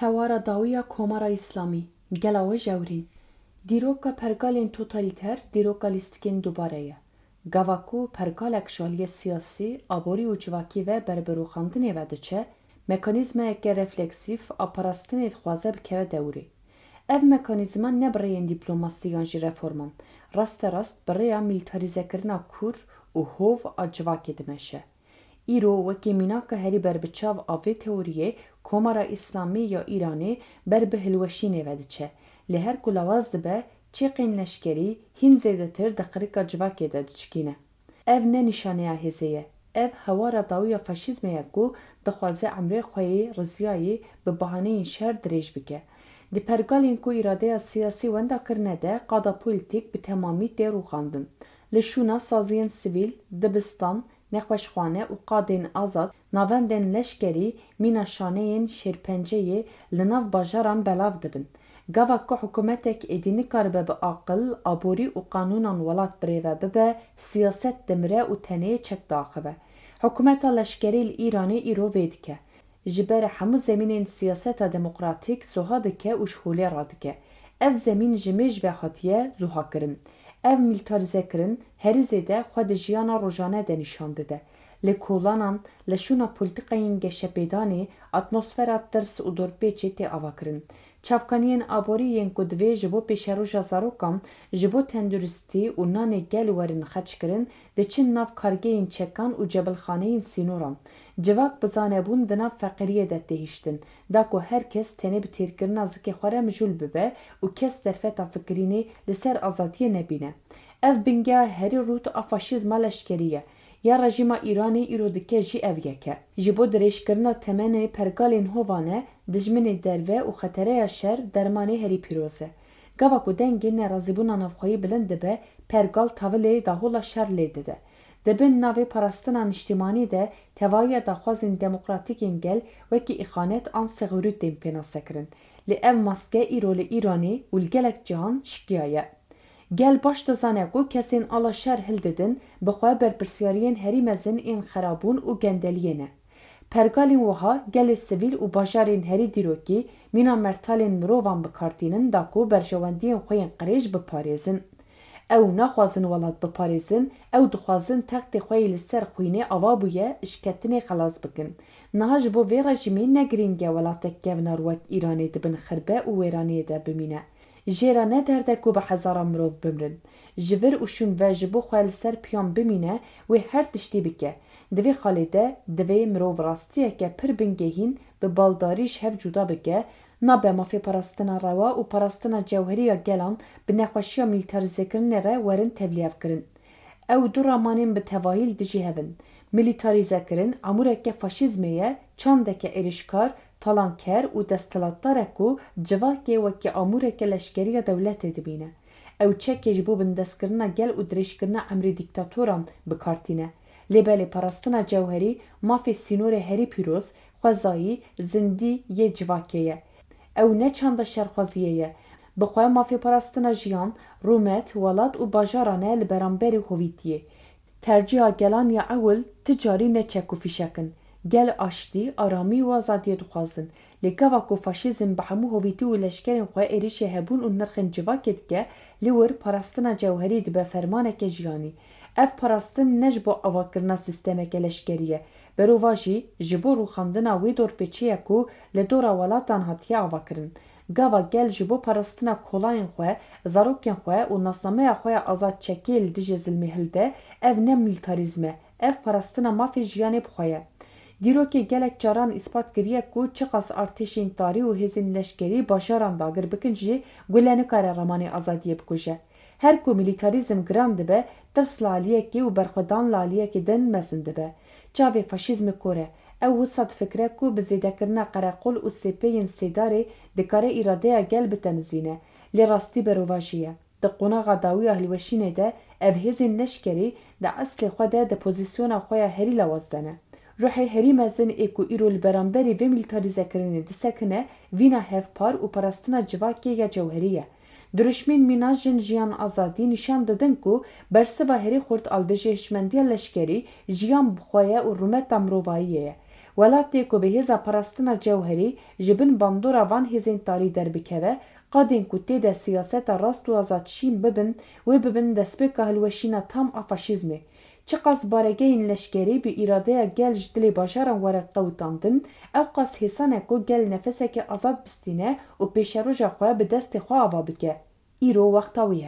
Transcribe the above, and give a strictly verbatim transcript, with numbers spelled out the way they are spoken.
Hewara dawî ya Komara Îslamî, gela we jewrîn. Dîroka pergalên totalîter dîroka lîstikên dubare ye. Gava ku pergalek ji aliyê siyasî, aborî û civakî ve ber bi rûxandinê ve diçe, mekanîzmayeke refleksîf a parastinê dixwaze bikeve dewrê. Ev mekanîzma ne bi rêyên dîplomasî yan jî reforman, rasterast bi rêya mîlîtarîzekirina kûr û hov a civakê dimeşe. Îro wekî mînaka herî berbiçav a vê teoriyê, Komara Îslamî ya Îranê ber bi hilweşînê ve diçe. Lê her ku lawaz dibe, çêqên leşkerî hîn zêdetir di qirika civakê de diçikîne. Ev ne nîşaneya hêzê ye. Ev hewara dawî ya faşîzmê ye ku dixwaze emrê xwe yê riziyayî bi bahaneyên şer dirêj bike. Di pergalên ku îradeya siyasî wenda kirine de qada polîtîk bi temamî tê rûxandin. Li şûna saziyên sivîl, dibistan, nexweşxane û qadên azad, navendên leşkerî mîna şaneyên şêrpenceyê li nav bajaran belav dibin. Gava ku hikûmetek êdî nikaribe bi aqil, aborî û qanûnan welat birêve bibe, siyaset dimire û tenê çek diaxive. Hikûmeta leşkerî li Îranê îro vê dike. Ji ber hemû zemînên siyaseta demokratîk zuha dike û ji holê radike. Ev zemîn ji mêj ve hatiye zuhakirin. Ev mîlîtarîzekirin herî zêde xwe di jiyana rojane de nîşan dide. Li kolanan, li şûna polîtîkayên geşepêdanê, atmosfera tirs û dorpêçê tê avakirin. Çavkaniyên aborî yên ku divê ji bo pêşeroja zarokan, ji bo tenduristî û nanê gel werin xerckirin, diçin nav kargehên çekan û cebilxaneyên sînoran. Civak bi zanebûn di nav feqîriyê de tê hiştin, da ku her kes tenê bi têrkirina zikê xwe re mijûl bibe û kes derfeta fikirînê li ser azadiyê nebîne. Ev bingeha herî rût a faşîzma leşkerî ye. Ya rejîma Îranê îro dike jî ev yek e. Ji bo dirêjkirina temenê pergalên hovane, dijminê derve û xetereya şer dermanê herî pîroz e. Gava ku dengê nerazîbûna navxweyî bilind dibe, pergal tavilê dahola şer lê dide. Di bin navê parastina niştîmanî de tevahiya daxwazên demokratîkên gel wekî îxanet an sexûrî tên pênasekirin. Lê ev maske îro li Îranê û li gelek cihan şikiyaye. Gel baş dizane ku kesên ala şer hildidin, bi xwe berpirsiyariyên herî mezin ên xerabûn û gendeliyê ne. Pergalên wiha gelê sivîl û bajarên herî dîrokî mîna mertalên mirovan bi kar tînin da ku berjewendiyên xwe yên qirêj biparêzin. Ew naxwazin welat biparêzin, ew dixwazin textê xwe yê li ser xwînê ava bûye, ji ketinê xelas bikin. Niha ji bo vê rejîmê ne girîng e welatek kevnar wek Îranê di bin xirbe û wêraniyê de bimîne. Jê re ne derd e ku bi hezaran mirov bimrin. Ji vir û şûn ve ji bo xwe li ser piyan bimîne, wê her tiştî bike. Di vê xalê de divê mirov rastiyeke pir bingehîn bi baldarî ji hev cuda bike, nabe mafê parastina rewa û parastina cewherî ya gelan bi nexweşiya mîlîtarîzekirinê re werin tevliyevkirin. Ew du ramanên bi tevahî li dijî hev in. Mîlîtarîzekirin amûreke faşîzmê ye, çandeke êrişkar, talanker û desthilatdar e ku civakê wekî amûreke leşkerî ya dewletê dibîne. Ew çekê ji bo bindestkirina gel û dirêjkirina emrê dîktatoran bi kar tîne. Lê belê parastina cewherî mafê sînorê herî pîroz, xwezayî, zindî yê civakê ye. Ew ne çanda şerxwaziyê ye. Bi xwe mafê parastina jiyan, rûmet, welat û bajaran e li beramberî hovîtiyê. Tercîha gelan ya ewil ti carî ne çek û fîşek in. Gel aştî, aramî û azadiyê dixwazin. Lê gava ku faşîzm bi hemû hovîtî û leşkerên xwe êrîşê hebûn û nirxên civakê dike, li wir parastina cewherî dibe fermaneke jiyanî. Ev parastin ne ji bo avakirina sîstemeke leşkerî ye. Berovajî ji bo rûxandina wê dorpêçê ye ku li dora welatan hatiye avakirin. Gava gel ji bo parastina kolayên xwe, zarokên xwe û nasnameya xwe ya azad çekê li dijî zilmê hilde, ev ne mîlîtarîzm e, ev parastina mafê jiyanê bi xwe ye. Dîrokê gelek caran îspat kiriye ku çiqas artêşên tarî û hêzên leşkerî bajaran dagir bikin jî, gule nikare ramanê azadiyê bikuje. Her ku mîlîtarîzm giran dibe, tirs li aliyekê û berxwedan li aliyekê din mezin dibe. Çavê faşîzmê kor e. Ew wisa difikire ku bi zêdekirina qereqol û sêpeyên sêdarê dikare îradeya gel bitemizîne. Lê rastî berovajî ye. Di qonaxa dawî ya hilweşînê de ev hêzên leşkerî di eslê xwe de di pozîsyona xwe ya herî lawaz de ne. Ruhê herî mezin ê ku îro li beramberî vê mîlîtarîzekirinê disekine, vîna hevpar û parastina civakê ya cewherî ye. Dirûşmên mîna jin, jiyan, azadî nîşan didin ku bersiva herî xurt a li dijî hişmendiya leşkerî jiyan bi xwe ye û rûmeta mirovayiyê ye. Welatê ku bi hêza parastina cewherî ji bin bandora van hêzên tarî derbikeve, qadên ku tê de siyaseta rast û azad şîn bibin, wê bibin destpêka hilweşîna tam a faşîzmê. Çiqas baregehên leşkerî bi îradeya gel ji dilê bajaran were qewitandin, ewqas hêsan e ku gel nefeseke azad bistîne û pêşeroja xwe bi destê xwe ava bike. Îro wexta wî ye.